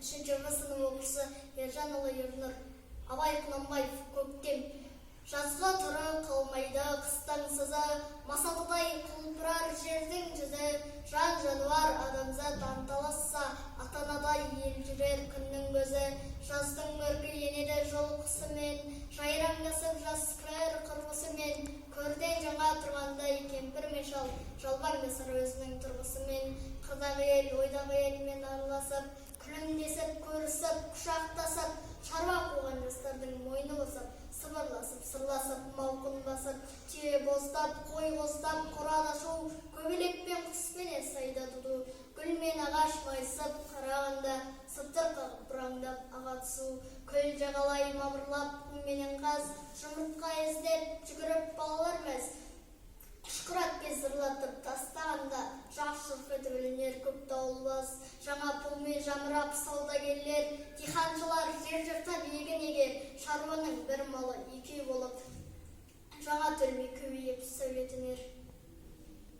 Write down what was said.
Үшінші В сынып оқушысы Ержанұлы Ернұр. Абай Құнанбаев, «Көктем». Жазғы түрі қалмайды, қыстың сызы, масатыдай құлпырар жердің жүзі. Жан жануар, адамзат анталасса, ата-анадай елжірер күннің көзі. Жаздың көркі енеді жылқысымен, жайраңдасып жас кірер құрбысымен. Көрден жаңа тұрғандай кемпір мен шал жалбаңдасар өзінің тұрғысымен. Қырдағы ел ойдағы елмен араласып, күлімдесіп, көрісіп, құшақтасып, шаруа қуған жастардың мойны босап, сыбырласып, сырласып, мауқын басып, түйе боздап, қой қоздап, қорада шу, көбелек пен құспенен сайда дуду, гүл мен ағаш майысып қарағанда, сылдыр қағып, бұраңдап аға түсу, көл жағалай мамырлап құм менен қаз, жұмыртқа іздеп жүгіріп балалар мәз, ұшқыр атпен зырлатып тастағанда, жақ жұрқ етіп ілінер көк дауылбаз. Жаңа пұлмен жамырап саудагерлер, диқаншылар жер жыртып егін егер, шаруаның бір малы екеу болып, жаңа төлмей көбейіп сәулетенер.